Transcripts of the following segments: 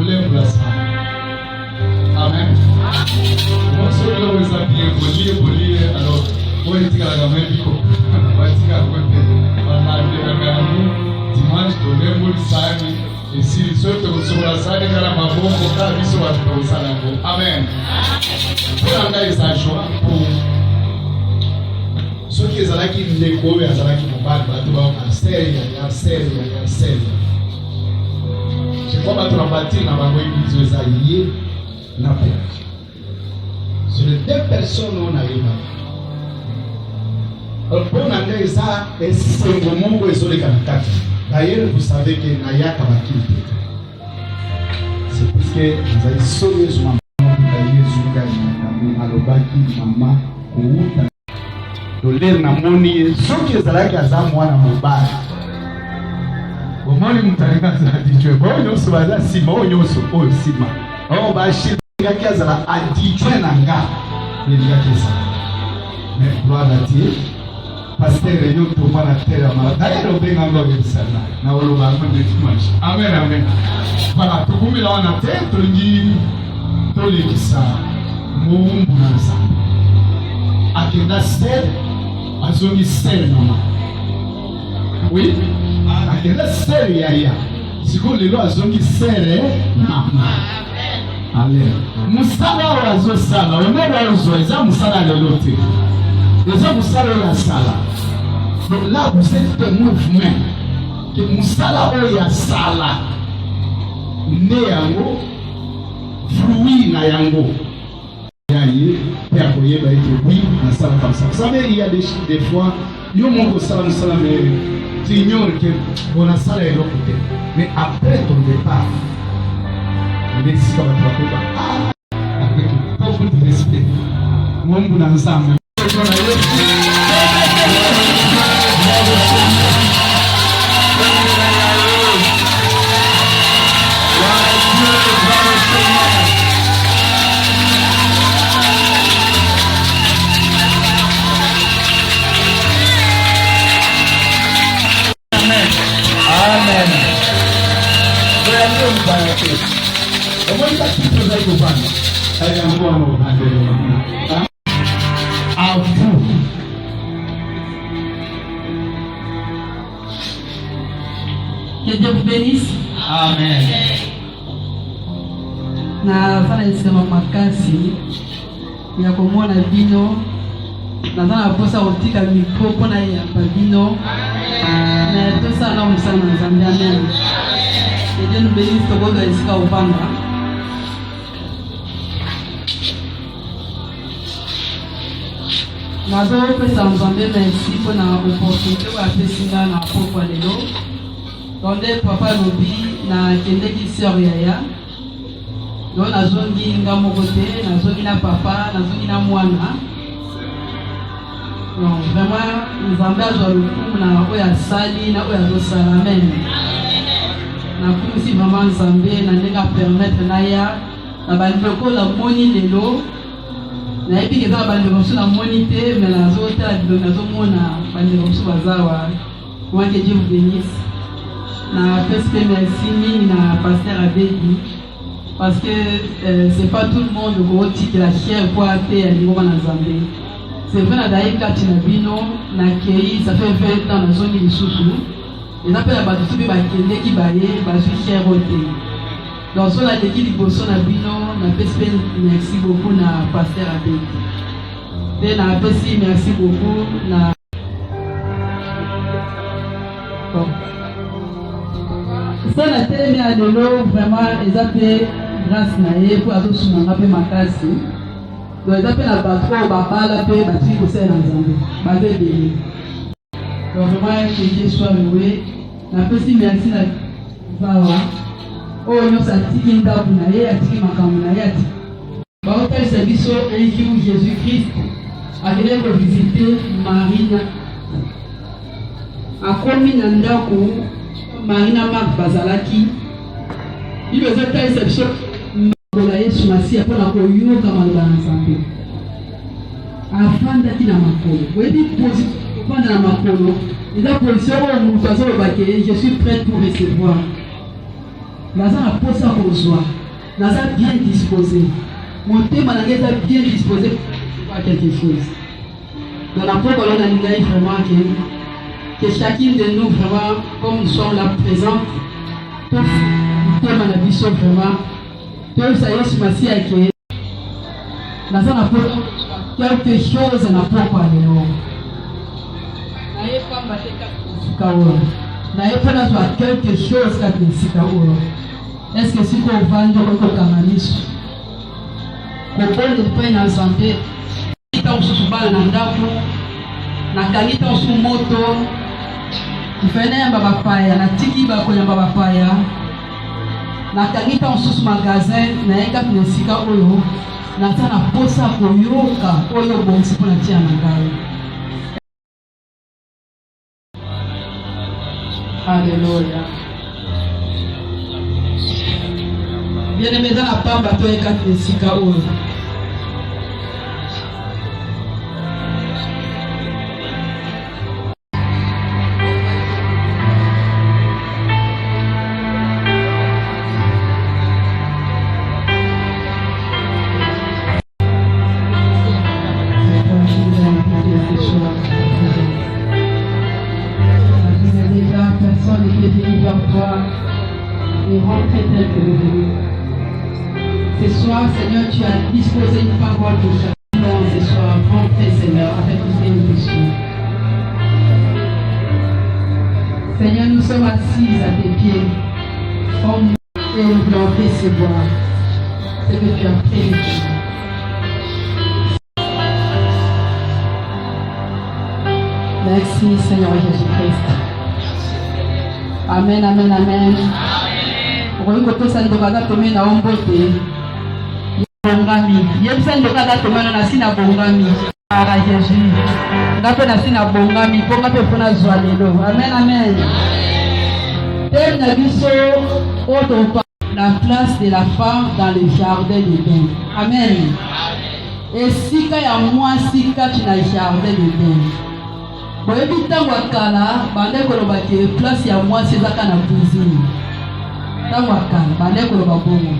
Tolembola sani. Amen. Bonso biloko eza bien bolie bolie alors oyo etikalaka mwa biko batika yango te balandelaka yango dimanche tolemboli sani esili soki tokosokola sani kaka na maboko kaka biso bato tokosala yango amen mpo na ngai eza joie mpo soki ezalaki ndeko oyo azalaki mobali bato bayoka sere yaya sere yaya sere je crois bato na batire na bango eglise oyo eza ye na père sur les deux personnes oyo nayebaki mpo na ngai eza esengo moko ezoleka na kati d'ailleurs vous savez que nayaka bakili te c'est puisque nazali serieusement yesu ngai makambo alobaki mama kowuta Lolere namoni ye soki ezalaki aza mwana mobali bomoni moto alingi azala adjoint oyo nyonso baza nsima oyo nyonso oyo nsima oyo bashilingaki azala adjoint na nga elingaki ezala mais gloire à Dieu pasteur yo toma na terre ya mala d'ailleurs obenga ngo oyebisa nga na oloba yango nde dimanche amen amen voilà tokomela wana te tolingi tolekisa mowumbu na nzambe akenda sel azongi sel mama oui akenda sel yaya sikoyo lelo azongi sere mama ale mosala oyo azosala onere ozwa eza mosala lelo te eza mosala oyo asala donc là vous êtes témoin vous-même ke mosala oyo asala nde yango fruit na yango ya ye mpe akoyeba ete oui nasalaka mosala vous savez il y a des, des fois yo moko osala mosala mais tu ignores que bon nasala eloko te mais après ton départ nde esika bato bakoyeba ah avec beaucoup de respect mombu na nzambe Amen. Toyambi yo mopaya te. Omoni bakiti ozali kovanda. Yango wana ovandeli. À vous. Que Dieu vous bénisse. Amen. naza na esengo makasi ya komona bino naza na mposa kotika mikro mpo na yamba bino me tosala na mosala na nzambe amen que Dieu nous bénisse tokozwa esika ovanda nazopesa nzambe merci mpo na opportunité oyo apesi nga na pokwa lelo donc nde papa alobi nakendeki sœur yaya donc nazongi nga moko te nazongi na papa nazongi na mwana donc vraiment nzambe azwa lokumu na oyo asali na oyo azosala amen nakumisi vraiment nzambe na ndenge apermettre naya na bandeko namoni lelo nayebi ke eza na bandeko mosusu namoni te me nazotala bilongi nazomona bandeko mosusu baza awa moi que Dieu vous bénisse napesi mpe merci mingi na pasteur abedi parce que euh, c'est pas tout le monde okotikela chair po ateya lingomba na nzambe c'est vrai nazalaki kati na bino nakei ça fait 20 ans nazongi lisusu eza mpe na bato mosusu mpe bakendeki baye bazwi chair oyo te Donc soki naleki liboso na bino napesi mpe merci beaucoup na pasteur Abedi mpe napesi merci beaucoup na bon. So natelemi ya lelo vraiment eza mpe grâce na ye mpo azosunga nga mpe makasi donc eza mpe na bato oyo babala mpe batiki kosalela nzambe baza ebele Donc vraiment que Dieu soit loué. Napesi merci na bawa oyo nyonso atiki ndako na ye atiki makambo na ye atiki baotalisa biso un jour Jésus Christ akendaki kovisite Marie na akomi na ndako Marie na Marthe bazalaki Bible ezotalisa biso Kola Yesu Masiya mpo na koyoka maloba na Nzambe. Afandaki na makolo. Oyebi position kofanda na makolo eza position oyo moto azoloba ke je suis prête pour recevoir. Naza na posa kozwa, naza bien disposé, motema na ngai eza bien disposé pour quelque chose. Donc na poko lelo nalingaki vraiment que chacune de nous vraiment comme nous sommes là présentes, motema na biso vraiment toyebisa Yesu Masiya ke naza na posa quelque chose na poko ya lelo. Naye pamba te kati na esika oyo, naye mpo nazwa quelque chose kati na esika oyo. Est-ce que sikoyo ovandi okoki kokanga miso kobondela epai na Nzambe? Ntango mosusu bana na ndako, nakangi ntango mosusu moto, ifai nayamba bapaya, natiki bakoyamba bapaya, nakangi ntango mosusu magasin, naye kati na esika oyo naza na mposa koyoka oyo obongisi mpo na ntina na ngai. Alléluia. Bien-aimé, eza na pamba toye kati na esika oyo. Ce soir, Seigneur, tu as disposé une parole pour chacun. Ce soir, rentrez, Seigneur, avec une bénédiction. Seigneur, nous sommes assis à tes pieds, comme et nous voulons recevoir ce que tu as prévu. Merci, Seigneur Jésus-Christ. Amen, amen, amen. Okoki kopesa ndeko aza pembeni na yo mbote. Bongami. Yebisa ndeko aza pembeni na nasi na bongami. Ara Jésus. Nga mpe nasi na bongami mpo nga mpe mpo nazwa lelo. Amen, amen. Thème na biso oyo tokopa la place de la femme dans le jardin d'Eden. Amen. Esika ya mwasi kati na jardin d'Eden. Boyebi ntango ya kala bandaki koloba ke place ya mwasi eza kaka na cuisine. Ntango ya kala bandaki koloba bongo.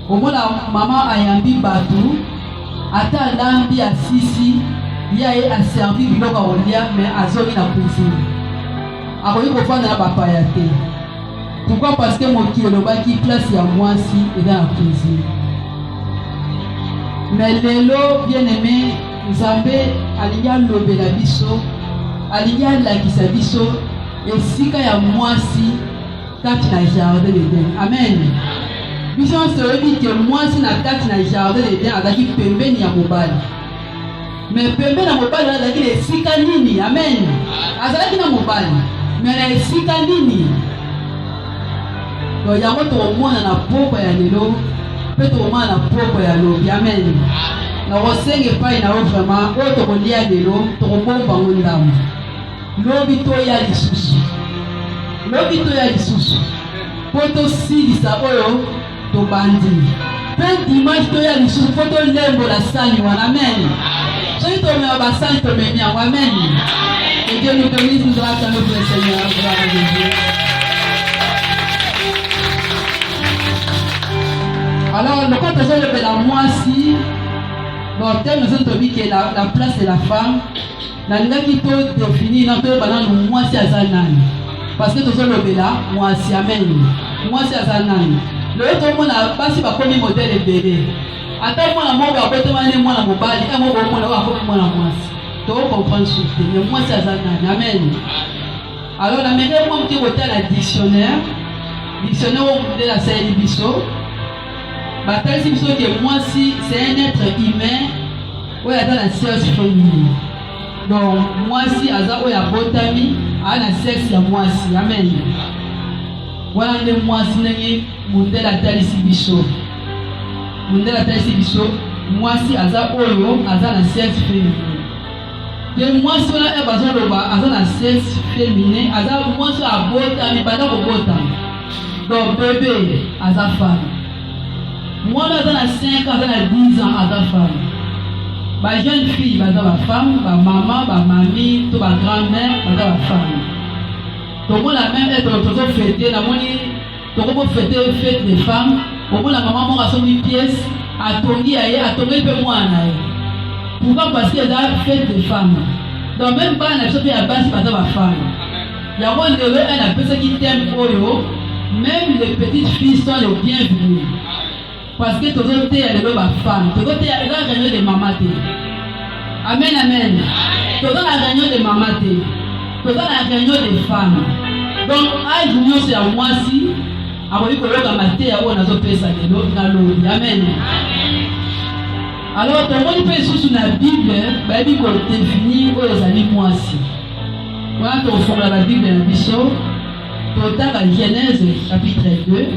Omona mama ayambi bato, ata alambi asisi, ye aye aservi biloko ya kolia mais azongi na cuisine. Akoki kofanda na bapaya te. Pourquoi? Parce que mokili elobaki place ya mwasi eza na cuisine. Mais lelo bien aimé, Nzambe alingi alobela biso, alingi alakisa biso esika ya mwasi kati na jardin d'Eden. Amen. Biso nyonso toyebi ke mwasi na kati na jardin d'Eden azalaki pembeni ya mobali. Mais pembeni ya mobali wana azalaki na esika nini? Amen. Azalaki na mobali, mais na esika nini? Donc yango tokomona na pokwa ya lelo mpe tokomona na pokwa ya lobi. Amen. Nakosenga epai na yo vraiment oyo tokolia lelo tokobomba yango ndambo, lobi toya lisusu, lobi toya lisusu mpo tosilisa oyo tobandi, mpe dimanche toya lisusu mpo tolembola sani wana. Amen. Soki tomema basani tomemi yango. Amen. Que Dieu nous bénisse, nous allons acclamer pour le Seigneur. Gloire à Jésus. Alors, lokola tozolobela mwasi, bon, thème nazo tobi ke la place de la femme, nalingaki to définir na toyeba nanu mwasi aza nani, parce que tozolobela mwasi. Amen. Mwasi aza nani? Lelo tomona basi bakomi modèle ebele. Ata mwana moko abotama ne mwana mobali, e moko omona oyo akomi mwana mwasi, to comprendre susu te, mais mwasi aza nani? Amen. Alors nameki mwa moke kotala dictionnaire, dictionnaire oyo mondele asaleli biso, batalisi biso ke mwasi c'est un être humain oyo aza na sexe féminin. Donc mwasi aza oyo abotami aza na sexe ya mwasi. Amen. Wana nde mwasi ndenge mondele atalisi biso. Mondele atalisi biso mwasi aza oyo aza na sexe féminin. Pe mwasi wana oyo bazoloba aza na sexe féminin, aza mwasi oyo abotami banda kobotama. Donc bebe aza femme. Mwana aza na 5 ans, aza na 10 ans aza femme. Ba jeune fille baza ba femme, ba mama, ba mami to ba grand-mère baza ba femme. Tomona même être tozo fêter, namoni Tokomi kofete fete des femmes, omona mama moko asombi pièce, atongi ya ye, atongeli mpe mwana na ye. Pourquoi? Parce que eza fete des femmes. Donc même bana na biso mpe ya basi baza ba femmes. Yango lelo ene apesaki thème oyo, même les petites filles sont les bienvenues. Parce que tozoteya lelo ba femmes, tozoteya eza réunion de mama te. Amen amen. Toza na réunion de mama te. Toza na réunion de femmes. Donc âge nyonso ya mwasi akoki koyoka mateya oyo nazopesa lelo na lobi. Amen. Alors tomoni mpe lisusu na Bible bayebi kodefinir oyo ezali mwasi. Wana tokofongola ba Bible na biso totanga Genèse chapitre 2.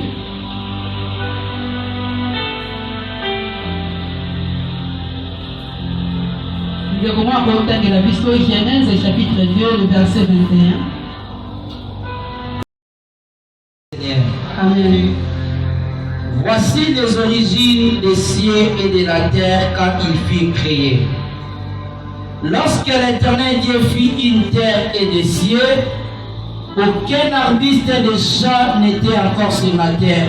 Ndeko moko akotangela biso Genèse chapitre 2 le verset 21. Seigneur. Amen. Voici les origines des cieux et de la terre quand il fut créé. Lorsque l'Éternel Dieu fit une terre et des cieux, aucun arbuste de champ n'était encore sur la terre,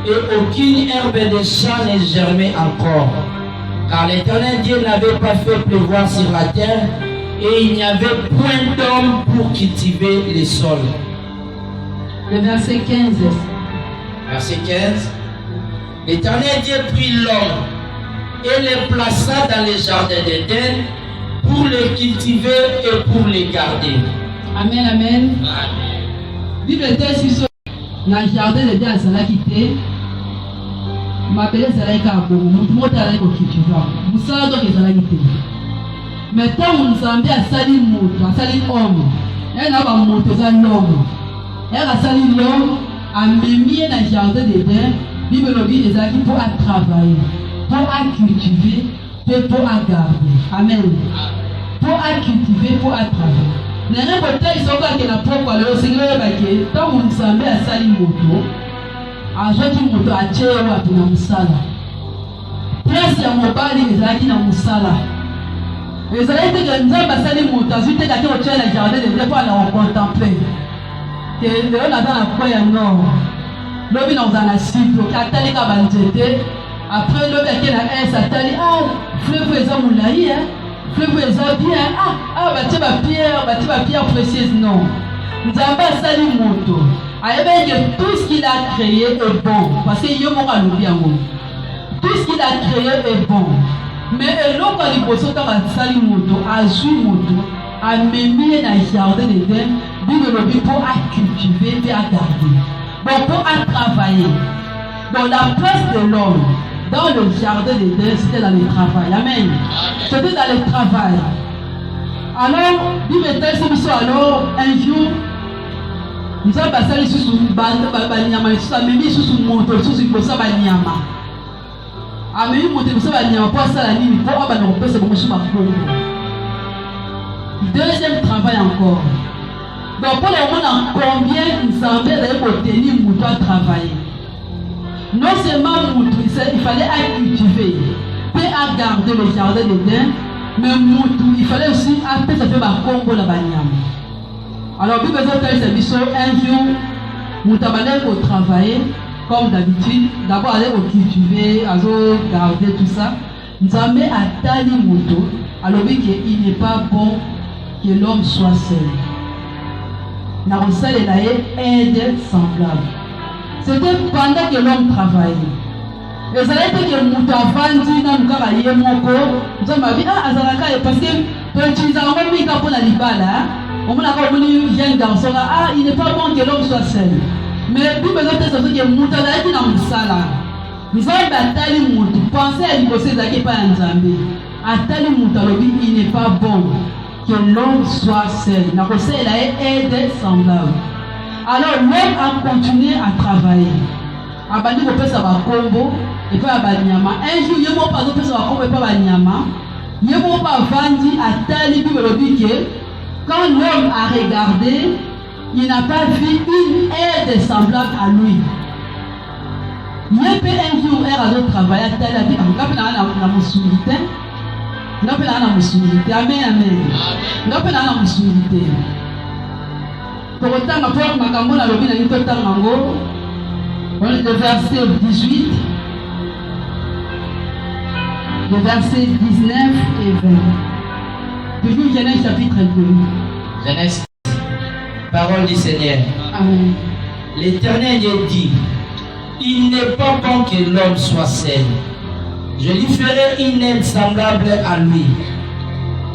et aucune herbe de champ ne germait encore. Car l'Éternel Dieu n'avait pas fait pleuvoir sur la terre, et il n'y avait point d'homme pour cultiver les sols. Le verset 15. Verset 15. L'Éternel Dieu prit l'homme et le plaça dans le jardin d'Éden pour le cultiver et pour le garder. Amen, amen. Bible etesi biso na jardin d'Éden azalaki te, mabele ezalaki kaka bongo, motu moko te azalaki kocultive, mosala donc ezalaki te. Mais ntango Nzambe asali moto, asali homme, ye na bamoto eza l'homme, ere asali l'homme, amemi ye na jardin d'Éden. Bible elobi ezalaki mpo atravaille, mpo acultive mpe mpo agarde. Amen. Mpo acultive, mpo atravaille. Nanga kotalisa okake na pokwa lelo, osengeli oyeba ke ntango Nzambe asali moto, azwaki moto atie ye wapi? Na mosala. Place ya mobali ezalaki na mosala. Ezalaki te ke Nzambe asali moto, azwi te kake kotia na jardin d'Eden mpo ana kocontemple ke lelo naza na coin ya nord, lobi nakozala na sud, oke atali kaka banzete, après lobi ake na est, atali ah fleuve eza molai, eh fleuve eza bien, ah ah batie ba pierre, batie ba pierre précieuse. Non, Nzambe asali moto, ayebaki ke tout ce qu'il a créé est bon, parce que ye moko alobi yango, tout ce qu'il a créé est bon. Mais eloko ya liboso, ntango asali moto, azwi moto, amemi ye na jardin d'Eden, Bible elobi mpo acultive mpe agarde, bon mpo atravailler. Donc la place de l'homme dans le jardin d'Eden, c'était dans le travail. Amen. C'était dans le travail. Alors Bible etalisi biso, alors un jour Nzambe asali lisusu banyama lisusu, amemi lisusu moto lisusu liboso ya banyama, amemi moto liboso ya banyama mpo asala nini? Mpo abanda kopesa bango lisusu bakombo. Deuxième travail encore. Donc mpo na komona combien Nzambe azali kotenir moto atravaille, non seulement moto il fallait acultiver mpe agarder le jardin d'Eden, mais motu il fallait aussi apesa mpe bakombo na banyama. Alors Bible ezotalisa biso, un jour moto abandaki kotravailler comme d'habitude, d'abord azali kocultiver, azogarde tout ça. Nzambe atali moto, alobi ke il n'est pas bon que l'homme soit seul, nakosalela ye aide semblable. C'était pendant que l'homme travaillait. Ezalaki te ke moto avandi nanu kaka ye moko, Nzambe abi ah azalaka ye, parce que toutilisaka yango mingi kaka mpona libala. Omonaka, omoni jeune garçon, ah il n'est pas bon que l'homme soit seul. Mais Bible ezotesa soki moto azalaki na mosala, Nzambe atali motu, pensée ya liboso ezalaki epai ya Nzambe, atali moto, alobi il n'est pas bon que l'homme soit seul, nakosalela ye aide semblable. Alors l'homme a continué à travailler, abandi kopesa bakombo epai ya banyama. Un jour ye moko mpe azopesa bakombo epai ya banyama, ye moko mpe avandi atali. Bible elobi ke quand l'homme a regardé, il n'a pas vu une aide semblable à lui. Ye mpe un jour ere azotravaille, atali, abi nga mpe naa na mosungi te, nga mpe naa na mosungi te. Amen amen. Nga mpe naa na mosungi te. Tokotanga mpo makambo nalobi nangi totanga yango. Le verset 18, le verset 19 et 20. Toujours Genèse chapitre 2. Genèse, parole du Seigneur. Amen. L'Éternel Dieu dit, il n'est pas bon que l'homme soit seul. Je lui ferai une aide semblable à lui.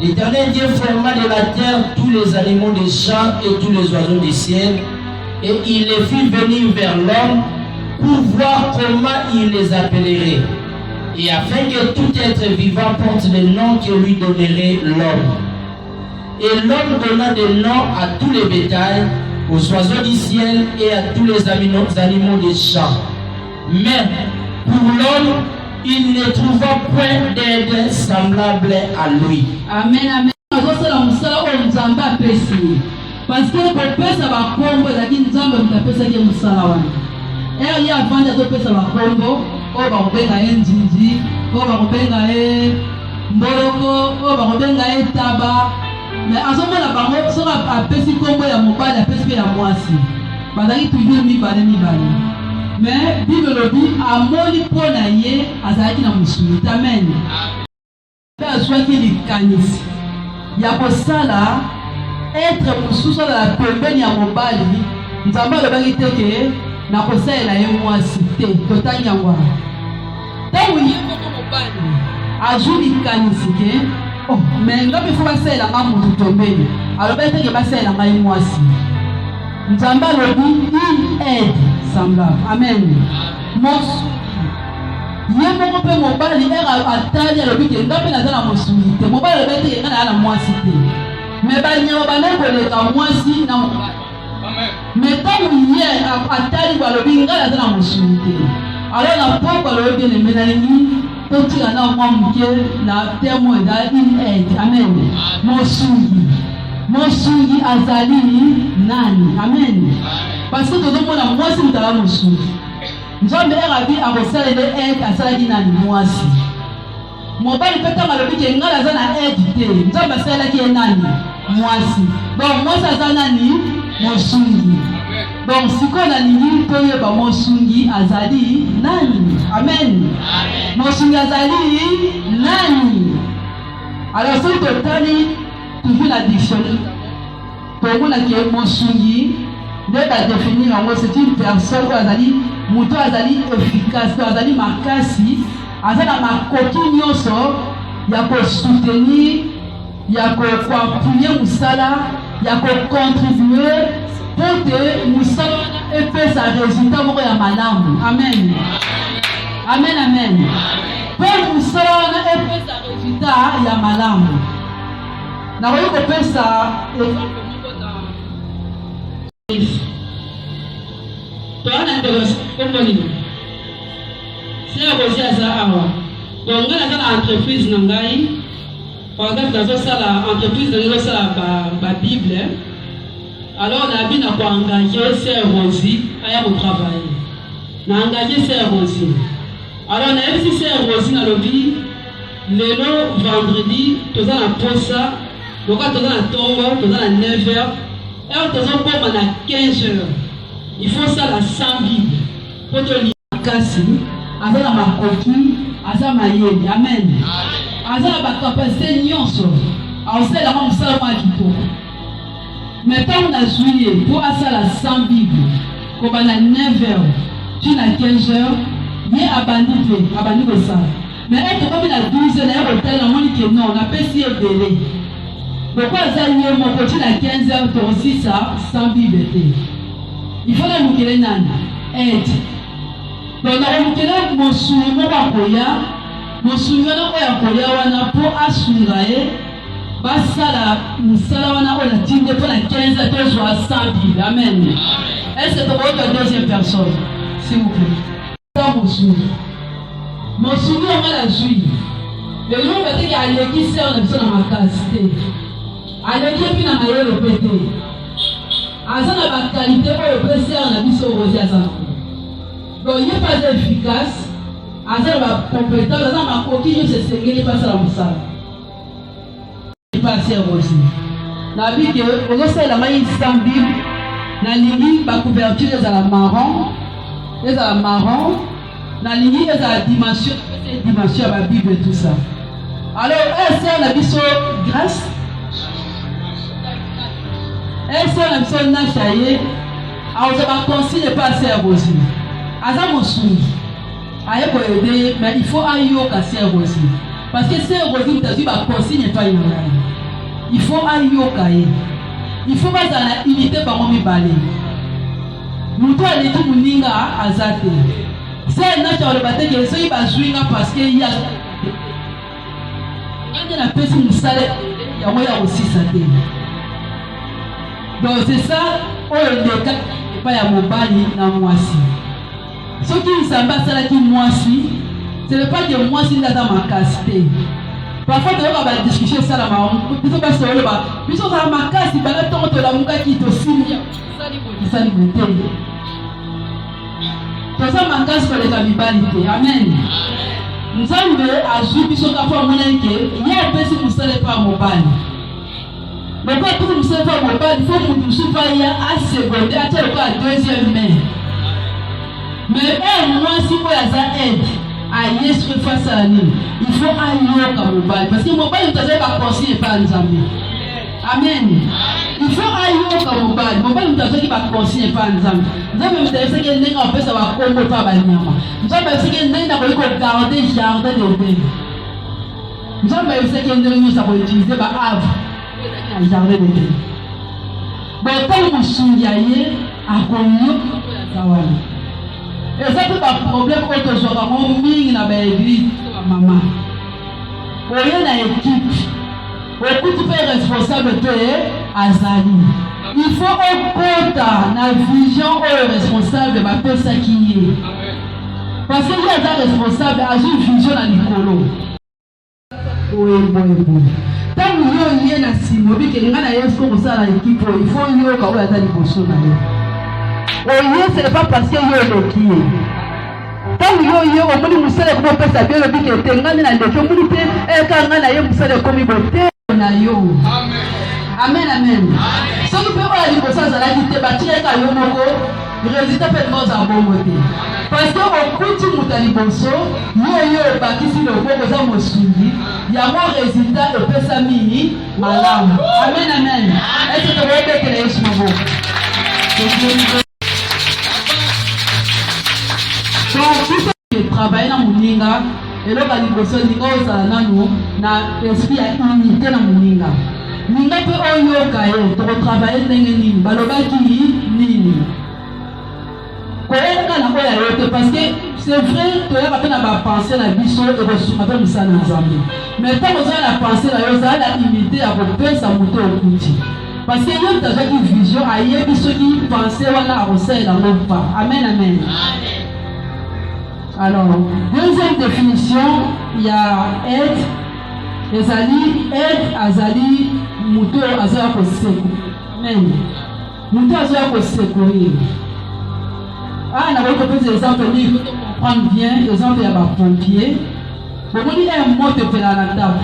L'Éternel Dieu forma de la terre tous les animaux des champs et tous les oiseaux du ciel, et il les fit venir vers l'homme pour voir comment il les appellerait, et afin que tout être vivant porte le nom que lui donnerait l'homme. Et l'homme donna des noms à tous les bétails, aux oiseaux du ciel et à tous les animaux, animaux des champs. Mais pour l'homme, il ne trouva point d'aide semblable à lui. Amen, amen. Azosala mosala oyo Nzambe apesi ye, parce que kopesa bakombo ezalaki Nzambe moto apesaki ye mosala wana. Ere ye avandi azopesa bakombo, oyo bakobenga ye nzinzi, oyo bakobenga ye mboloko, oyo bakobenga ye taba, mais azomona bango soki apesi kombo ya mobali, apesi mpe ya mwasi, bazalaki toujours mibale mibale. Mais Bible elobi amoni mpo na ye azalaki na mosuni te. Amen. Mpe azwaki likanisi ya kosala être mosusu azala pembeni ya mobali. Nzambe alobaki te ke nakosalela ye mwasi te. Totangi yango wana. Ntango ye moko mobali azwi likanisi ke oh, mais nga mpe faut basalela nga motu pembeni, alobaki te ke basalela ngai mwasi. Nzambe alobi une aide semblable. Amen. Mosungi ye moko mpe mobali ere atali, alobi ke nga mpe naza na mosungi te. Mobali alobi te ke nga naza na mwasi te, mais banyama bandaki koleka mwasi na mobali. Mais ntango ye atali bo, alobi ngai naza na mosungi te. Alors na poko alobi, bien aimé, nalingi totika na mwa moke na terme oyo eza une aide. Amen. Mosungi, mosungi azali nani? Amen. Parce que tozomona mwasi moto aza mosungi. Nzambe ere abi akosalela aide, asalaki nani? Mwasi. Mobali mpe ntango alobi ke ngai naza na aide te, Nzambe asalelaki ye nani? Mwasi. Donc mwasi aza nani? Mosungi. Donc sikoyo nalingi toyeba mosungi azali nani. Amen. Mosungi azali nani? Alors soki totali toujours na dictionnaire, tomona ke mosungi nde badéfinir yango, c'est une personne oyo azali moto oyo azali efficace to azali makasi, aza na makoki nyonso ya kosoutenir, ya koappuyer mosala, ya kocontribuer mpo te mosala wana epesa résultat moko ya malamu. Amen, amen, amen. Mpo mosala wana epesa résultat ya malamu. Nakoki kopesa exemple moko na toa na ndeko kombo nini, sœur Rosi aza awa. Donc ngai naza na entreprise na ngai. Par exemple, nazosala entreprise na ngai, ezosala babible. Alors nabi na koengager sœur Rosi aya kotravailler. Na engager sœur Rosi. Alors nayebisi sœur Rosi, nalobi lelo vendredi toza na posa lokola toza na ntongo, toza na 9 heures, heure tozokoma na 15 heures, il faut sala 100 bible mpo tolia. Kasi aza na makoki, aza mayele. Amen. Aza na bacapacité nyonso, akosalelanga mosala moko ya kitoko. Mais ntango nazwi ye mpo asala 100 bible kobanda 9 heures ti na 15 heures, ye abandi mpe abandi kosala. Mais ete tokomi na 12 heures, naye kotala, namoni ke non, napesi ye ebele. Lokola aza ye moko, ti na 15 heures tokosisa 100 bible te. Il faut nalukele nani? Aide. Donc nakolukela mosungi moko akoya. Mosungi wana oyo akoya wana mpo asunga ye basala mosala wana oyo natindi mpo na 15 tozwa 100 bible. Amen. Est ce que tokoyoka deuxième personne, s'il vous plaît? Mosungi, mosungi yango nazwi eloko bateki, aleki sœur na biso na makasi te, aleki epi na mayele mpe te, aza na baqualité oyo mpe sœur na biso Rosi aza nango. Donc ye mpe aza efficace, aza na bacompétence, aza na makoki nyonso esengeli mpe asala mosala. Epa sœur Rosi, nabi ke ozosalela ngai 100 bible, nalingi bacouverture ezala marron. Ezala marron, nalingi ezala dimension, dimension ya ba Bible tout ça. Alors, un sœur na biso grâce, un sœur na biso Nasha ye, akozwa ba consigne epa sœur Rosie. Aza mosungi. Aye ko aider ye, mais il faut ayoka sœur Rosie. Parce que sœur Rosie moto azwi ba consigne epai na ngai. Il faut ayoka ye. Il faut bazala na unité bango mibale. Moto aleki moninga aza te. Sœur Nasha aloba te ke soki bazwi nga parce que ye aza nga nde napesi mosala yango ya kosisa te. Donc c'est ça oyo ndeka epai ya mobali na mwasi. Soki Nzambe asalaki mwasi, ce n'est pas que mwasi nde aza makasi te. Parfois toyoka ba discussion esalama, biso basi toloba biso ozala makasi banda ntongo tolamukaki tosimbi tosali boye te. Toza makasi koleka mibali te. Amen. Nzambe azwi biso kaka mpo amonaki ke ye apesi mosala epai ya mobali. Lokola apesi mosala epai ya mobali, fo moto mosusu aya asegonde atia lokola deuxième main. Mais oyo mwasi oyo aza aide aye soki fo asala nini? Il faut ayoka mobali parce que mobali moto azali ba consigne epai ya Nzambe. Amen. Il faut ayoka mobali. Mobali moto azwaki ba consigne epai ya Nzambe. Nzambe moto ayebisaki ye ndenge akopesa bakombo epai ya banyama. Nzambe ayebisaki ye ndenge akoki kogarde jardin d'Eden. Nzambe ayebisaki ye ndenge nyonso akoutilize ba havre na jardin d'Eden. Bon, ntango mosungi aye akoyoka oyo aza wana. Eza mpe baproblème oyo tozwaka yango mingi na baeglise bamama. Oye na ekipe okuti mpe responsable te azali. Il faut okota na vision oyo responsable bapesaki ye. Parce que ye aza responsable azwi vision na likolo. Boye boye boye. Ntango yo oye na nsima obike ngai na ye siko kosala na ekipe oyo, il faut oyoka oyo aza liboso na yo. Oye ce n'est pas parce que yo oleki ye. Ntango yo oye omoni mosala ekomi opesa bien obike te ngai nde naleki omoni te eka eh, ngai na ye mosala ekomi boye te na yo. Amen amen. Soki mpe oyo ya liboso azalaki te batikaki kaka yo moko resultat mpe elinga ozala bongo te parce que okuti moto ya liboso yo yo obakisi loboko oza mosungi yango resultat epesami malamu. Amen amen. Ese tokoyebetela Yesu maboko. Donc biso travailler na moninga eloko ya liboso linga ozala nanu na esprit ya unité na moninga linga mpe oyoka ye tokotravaille ndenge nini balobaki nini koyaka na oyo ya yo te parce que c'est vrai toyaka mpe na bapense na biso ekosunga mpe mosala na nzambe mais ntango ozala na pense na yo ozala na unité ya kopesa moto okuti Parce que ye moto azwaki vision ayebi soki pense wana akosalela yango pa. Amen, amen. Alors, deuxième définition ya aide ezali aide azali moto oyo azoya koseko. Amen. Moto azoya kosecourir. Ah, nakoki kopesa exemple mingi po comprendre bien exemple ya bapompier. Bomoni eh, moto epelaka na ndako,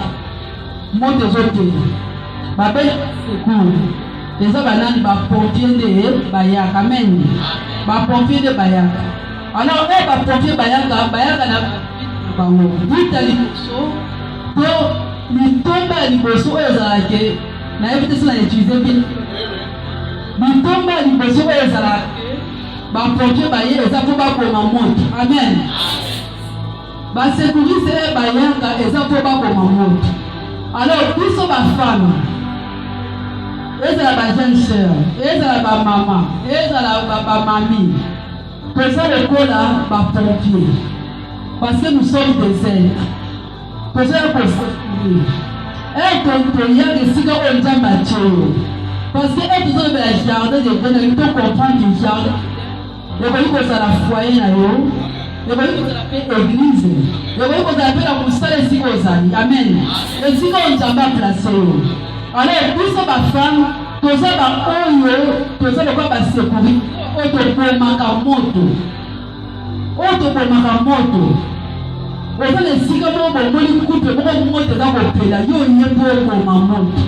moto ezopela babengi secours eza banani bapompier nde bayaka amen bapompier nde bayaka alors oyo bapompier bayaka bayaka na bango buta liboso to litomba ya liboso oyo ezalaka ke nayebi te so na utilize bien litomba ya liboso oyo ezalaka bapompier baye eza mpo baboma moto amen Ba secouriste eh bayaka eza po baboma moto. Alors biso ba femme ezala ba jeune sœur, ezala ba mama, ezala ba, ba mami, toza lokola ba pompier parce que nous sommes des êtres. Toza ya kosecourir. Eh toyaka esika oyo Nzambe atie yo. Parce que eh tozolobela jardin de Dieu, to comprendre que jardin Ekoki kozala foyer na yo, ekoki kozala mpe eglise, ekoki kozala mpe na mosala esika ozali. Amen. Esika oyo Nzambe aplace yo. Alors biso ba femme toza ba oyo toza lokola ba secouriste oyo tobomaka moto, oyo tobomaka moto. Oza na esika moko bomoni couple moko moto eza kopela, yo oye mpo oboma moto.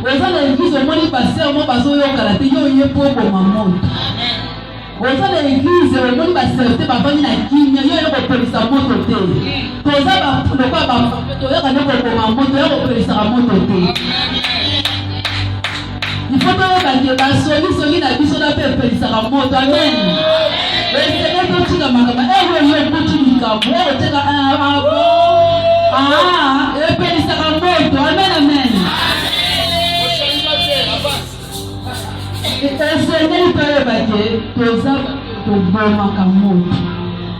Oza na eglise omoni pasteur moko bazoyokana te, yo oye mpo oboma moto. Oza na eglise omoni ba serviteur bavandi na kimia, yo oye kopelisa moto te. Toza ba lokola ba pompier, toyaka nde koboma moto, toya kopelisaka moto te. Il faut toyeba ke basolisoli na biso na mpe epelisaka moto. Amen. Esengeli totika makambo eyo yo okuti likambo oyo oteka epelisaka moto. Amen, amen. Esengeli toyeba ke toza tobomaka moto.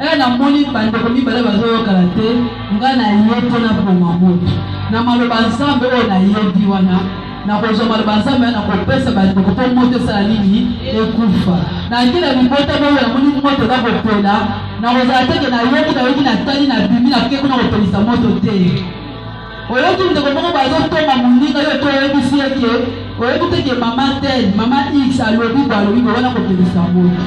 E namoni bandeko mibale bazoyokana te, ngai na ye mpo naboma moto na maloba Nzambe oyo nayebi wana nakozwa maloba Nzambe wana nakopesa bandeko mpo moto esala nini ekufa. Nake na libota boyo namoni moto eza kopela, nakozala teke nayoki nayoki natali nabimi nake kuna kopelisa moto te. Oyoki ndeko moko bazotonga moninga yo to oyebisi ye ke oyebi te ke mama tel mama x alobi bo alobi bo wana kopelisa moto.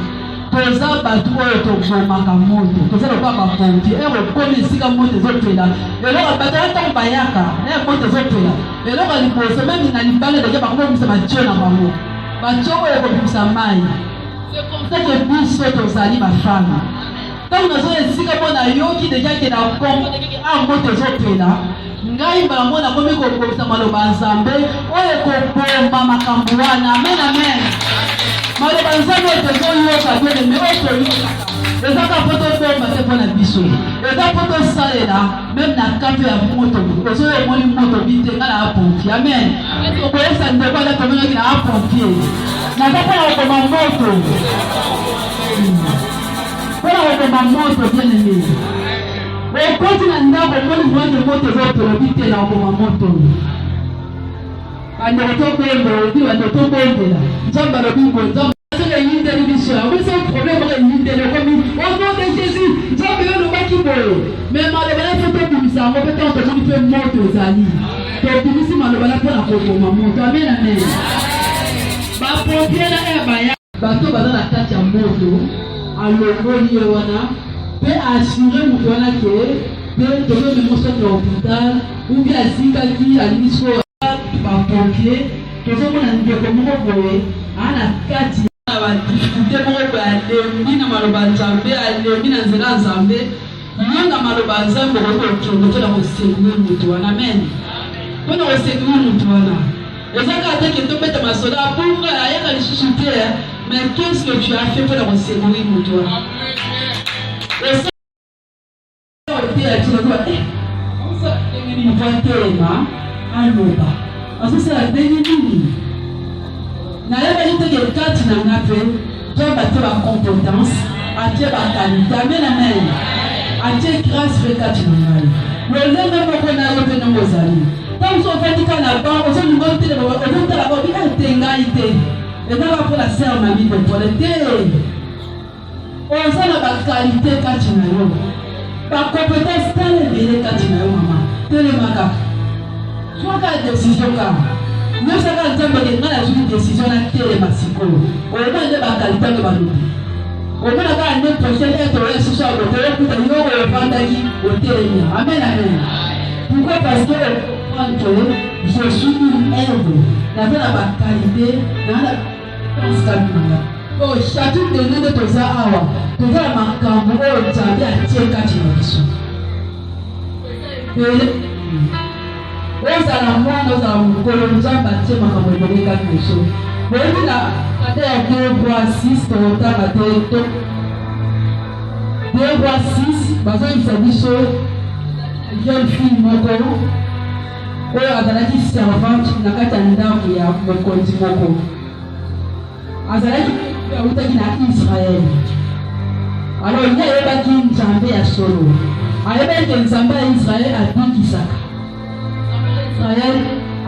Toza bato oyo tobomaka moto, toza lokola bapompier. Ere okomi esika moto ezopela, eloko bato wana ntango bayaka ere moto ezopela, eloko ya liboso meme na libanda deja bakobomisa batio na bango, batio oyo ekobimisa mai. C'est comme ça que biso tozali bafana. Ntango nazoya esika mpo nayoki deja ke na comprendre ke ah moto ezopela, ngai mbala moko nakomi kobongisa maloba ya Nzambe oyo ekoboma makambo wana. Amen, amen. Maloba ya Nzambe oyo tozoyoka bien aime, oyo toyokaka eza kaka mpo tobomba te mpo na biso, eza mpo tosalela meme na kato ya moto. Ozoyo omoni moto bi te, ngai na pompier. Amen. Okoyebisa ndeko aza tomonaki na pompier, naza mpo na koboma moto. Mpo na koboma moto, bien aime. Okoti na ndako omoni mwanje moto ezopela, obi te na koboma moto. Bandeko tobondela, olobi bandeko tobondela. Nzambe alobi boye, Nzambe soki eyindeli biso, yango biso problème moko eyindeli okomi au nom de Jésus, Nzambe yo olobaki boye. Mais maloba na biso tobimisa yango mpe ntango tomoni mpe moto ezali, tobimisi maloba na mpo na koboma moto. Amen, amen. Bapompier na air baya Bato baza na kati ya moto, alongoli ye wana pe a assurer moto wana ke pe tozomema soit na hopital ou bien azikaki alingi sikoyo ba pompier. Tozomona ndeko moko boye aa na kati ya ba difficulté moko boye, alembi na maloba ya Nzambe, alembi na nzela ya Nzambe. Yo na maloba ya Nzambe okoki kokende mpo na kosekourir moto wana. Amen. Mpo na kosekourir moto wana. Eza kaka te ke tobeta masolo abunga ayaka lisusu te, mais qu'est-ce que tu as fait mpo na kosecourir moto wana? Oteya biso nazoba eh, osala ndenge nini mpo atelema aloba, azosala ndenge nini? Nayebaki te ke kati na nga mpe Nzambe atie ba competence, atie ba qualité. Amen, amen. Atie grâce mpe kati na ngai. Lolenge moko na yo mpe ndenge ozali. Ntango mosusu ofandi kaka na banc, ozolinga otelema, ozotala ba obi te ngai te. Eza kaka mpo na sœur Mami de Paul te. Oza na ba qualité kati na yo. Ba compétence tala ebele kati na yo mama. Telema kaka. Zwa kaka decision kaka. Yebisa kaka Nzambe ke ngai nazwi decision natelema sikoyo. Omona nde ba qualité yango balobi. Omona kaka nde prochaine heure toya lisusu awa tokokuta yo oyo ofandaki otelemi. Amen, amen. Pourquoi? Parce que comprendre que je suis une aide. Naza na ba qualité, naza na compétence kati na ngai. Oh, chacune de nous nde toza awa, toza na makambo oyo Nzambe atie kati na biso. Ebele ozala mwana ozala mokolo, Nzambe atie makambo ebele kati na biso. Boyebi na kata ya 2 Rois 6 tokotanga te to 2 Rois 6 bazoyebisa biso jeune fille moko oyo azalaki servante na kati ya ndako ya mokonzi moko. Azalaki awutaki na Israël. Alors ye ayebaki Nzambe ya solo. Ayebaki ke Nzambe ya Israël abikisaka. Israël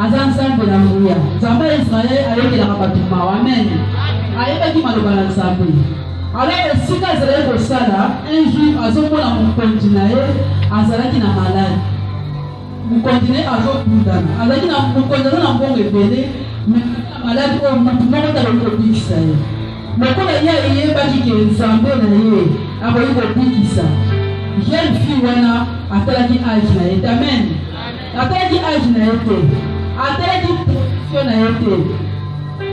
aza Nzambe na nguya. Nzambe ya Israël ayokelaka bato mawa. Amen. Ayebaki maloba na Nzambe. Alors esika azalaki kosala, un jour azomona mokonzi na ye azalaki na maladi. Mokonzi na ye azobundana. Azalaki na mokonzi aza na mbongo ebele, mais na maladi oyo moto moko te akoki kobikisa ye. Lokola ye ayebaki ke Nzambe na ye akoki kobikisa, jeune fille wana atalaki age na ye te. Amen. Atalaki age na ye te, atalaki position na ye te.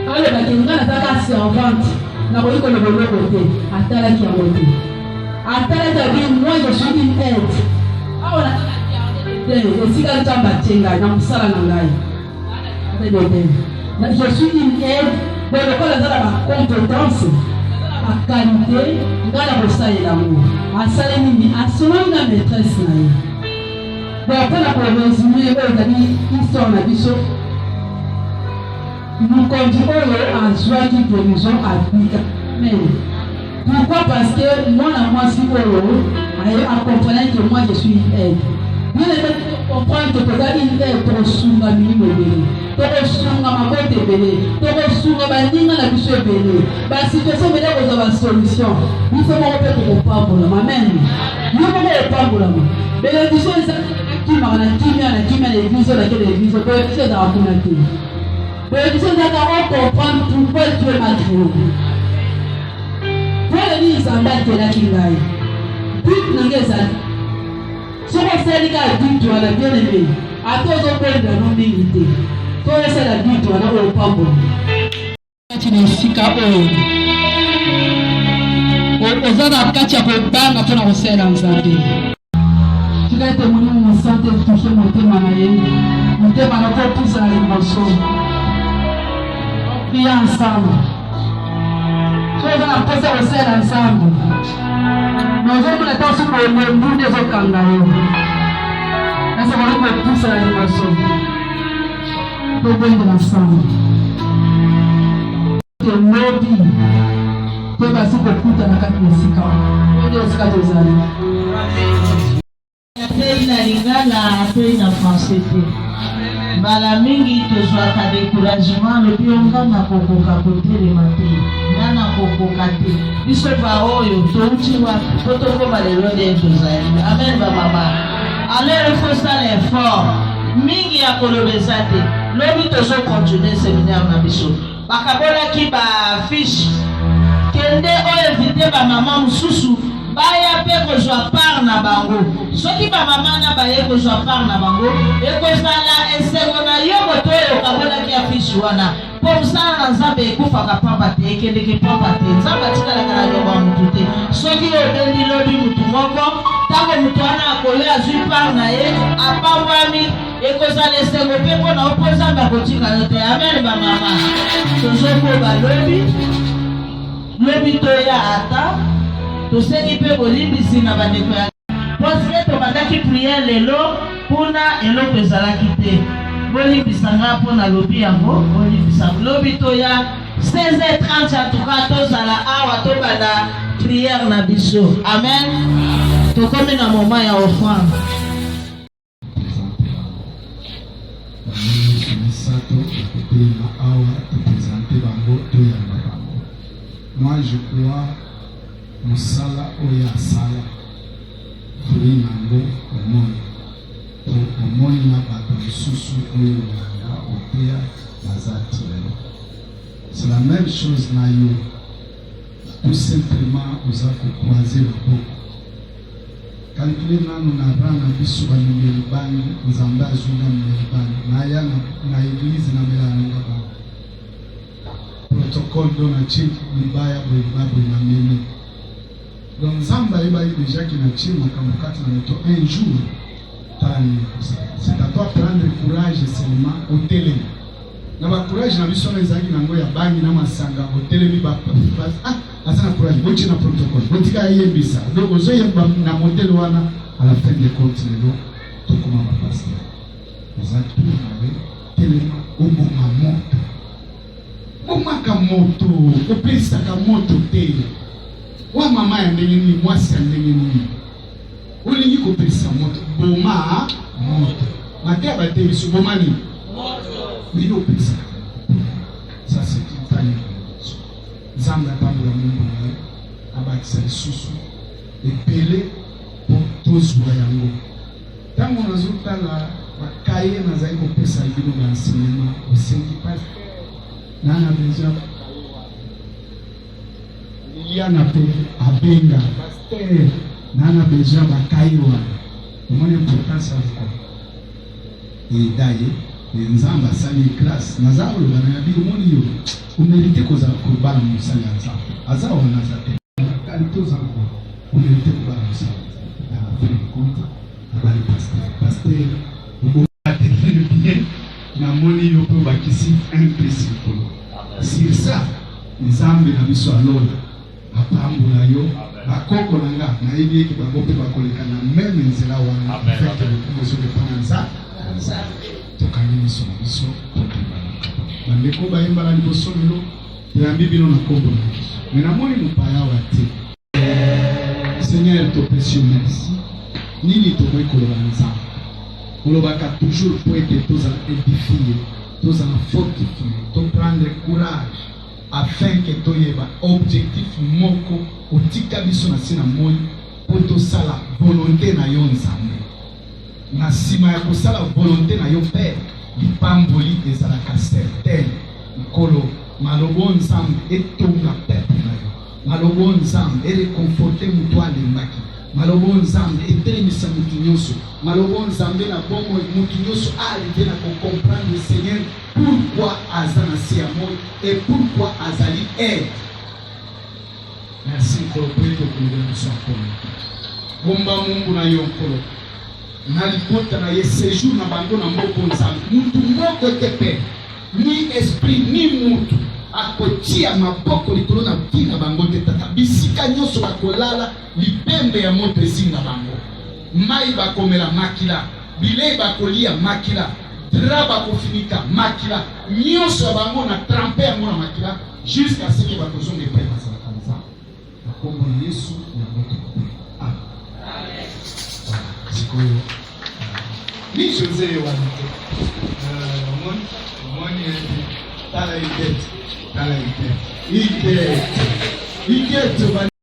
Alobaki ngai nazalaka servante. Nakoki koloba eloko te. Atalaki yango te. Atalaki abi moi je suis une aide. Awa naza na jardin d'Eden, esika Nzambe atie ngai na mosala na ngai. Jardin d'Eden. Je suis une aide, donc lokola naza na ba compétences, naza na ba qualité, ngai nakosalela yango. Asali nini? Asololi na maîtresse na ye. Donc mpo na ko résumer oyo ezali histoire na biso, mokonzi oyo azwaki guérison abika. Amen. Pourquoi? Parce que mwana mwasi oyo aye a que moi je suis une aide. Bien aimé, comprendre que toza une aide, tokosunga milimo ebele, tokosunga mabota ebele, tokosunga baninga na biso ebele, basituation ebele kozwa basolution. Biso moko mpe tokopambolama. Amen. Yo moko opambolama. Benediction eza kimaka na kimia na kimia na eglise oyo nakende eglise, benediction ezalaka kuna te. Benediction ezalaka ocomprendre pourquoi Dieu m'a créé. Mpona nini Nzambe akelaki ngai? But na ngai ezali soki osali kaka but wana, bien aimé, ata ozobondela no mingi te, to osala but wana oyo opambola kati na esika oyo oza na kati ya kobanga mpo na kosalela Nzambe. Tika ete Molimo Mosantu etouche motema na ye, motema na kopusa na liboso. Prie ensemble. Soki oza na mposa kosalela Nzambe, mais ozomona ata soki bolembu nde ezokanga yo, nasokoki kopusa na liboso, tobondela ensemble. Lobi mpe basi kokutana kati na esika wana, nde esika tozali. Atei na lingala, atei na français te. Mbala mingi tozwaka découragement, alobi yo nga nakokoka kotelema te, nga nakokoka te. Biso baoyo touti wapi po tokóma lelo nde tozali? Amen bamama. Alors il faut sala effort mingi ya koloba eza te. Lobi tozocontinue séminaire na biso. Bakabolaki bafiche, kende oinvite bamama mosusu baya mpe kozwa part na bango. Soki bamama na baye kozwa part na bango, ekozala esengo na yo moto oyo okabolaki affiche wana, mpo mosala na Nzambe ekufaka pamba te, ekendeke pamba te. Nzambe atikalaka na niongo ya motu te. Soki yo obendi lobi motu moko, ntango motu wana akoya azwi part na ye, apambwami, ekozala esengo mpe mpo na yo, mpo Nzambe akotika yo te. Amen bamama. Tozokoba lobi. Lobi toya ata tosengi mpe bolimbisi na bandeko ya parce tobandaki prière lelo, kuna eloko ezalaki te. Bolimbisa nga mpo nalobi yango, bolimbisa. Lobi toya 16h30, en tout cas tozala awa, tobanda prière na biso. Amen. Tokomi na moment ya offrande. Présente bango, bango nyonso misato bakotelema awa, toprésente bango, toyamba bango. Moi je crois mosala oyo asala, fruit nango omoni to omoni na bato mosusu oyo olanda oteya baza ti lelo. C'est la même chose na yo, tout simplement oza kocroiser maboko. Calcule nanu na rang na biso bamemeli bangi. Nzambe azwi nga memeli bangi, naya na église, namela nanga bangi, protocole do natie libaya boye, libaya boye, namemi. Donc Nzambe ayebaki déjà ke natie makambo kati na moto. Un jour tala nini ekosala. C'est à toi prendre courage seulement, otelemi na bacourage na biso wana ezalaki nango ya bangi na masanga. Otelemi, ah, aza na courage, botie na protocole, botika ayembisa. Donc ozoyemba na modèle wana. À la fin de compte, lelo tokoma bapasteur. Oza tour na yo, telema, oboma moto. Bomaka moto, opesaka moto te. Wa mama ya ndenge nini, mwasi ya ndenge nini olingi kopesa moto? Boma moto. Mateya bateyi biso, boma nini? Olingi opesaka. Ça c'est une taille. Nzambe apambola mombo na ye, abakisa lisusu ebele mpo tozwa yango. Ntango nazotala bakaye nazali kopesa bino baenseignement, osengi pasteur na na besoin. Liliana mpe abenga pasteur na na besoin bakaye wana. Omoni importance ya likolo eda ye. Nzambe asali grâce. Naza koloba na yabi, omoni yo omérite kozala kobala mosali ya Nzambe. Aza wana aza te. Qualité oza nango omérite kobala mosala à la fin du compte abali pasteur. Pasteur oboatelele bien namoni yo mpe obakisi un plus likolo. Sur ça Nzambe na biso ya lola apambola yo. Bakoko na nga nayebi eke bango mpe bakoleka na meme nzela wana afin que lokumu ezonga epai na Nzambe. Tokangi miso na biso tokemba na Nkolo. Bandeko bayemba na liboso lelo toyambi bino na nkombo na Yesu. Me namoni mopaya awa te. Seigneur, topesi yo merci. Nini tokoki koloba Nzambe? Olobaka toujours mpo ete tozala édifie, tozala fortifie, to prendre courage afin que toyeba objectif moko otika biso na se na moi mpo tosala volonté na yo Nzambe. Na sima ya kosala volonte na yo Père, lipamboli ezalaka certaine. Nkolo, maloba oyo Nzambe etonga peuple na yo. Maloba oyo Nzambe e reconforter moto alembaki. Maloba oyo Nzambe etelemisa moto nyonso. Maloba oyo Nzambe na bomoi moto nyonso a arriver na ko comprendre Seigneur pourquoi aza na se ya moi et pourquoi azali aide. Merci Nkolo po ete okolobela biso ya Nkolo. Bomba mumbu na yo Nkolo na libota na ye sejour na bango na mboko Nzambe. Mutu moko te pe ni esprit ni mutu akotia maboko likolo na vie na bango te tata. Bisika nyonso bakolala lipembe ya moto ezinga bango. Mai bakomela makila, bilei bakolia makila, drap bakofinika makila, nyonso ya bango na trempe yango na makila. Jusqu'à ce que bakozonga epai bazalaka Nzambe. Na kombo na Yesu yango tokopela. Amen. Voilà. Sikoyo ni Jose ye wana te. Omoni omoni ete tala ikete tala ikete ikete ikete.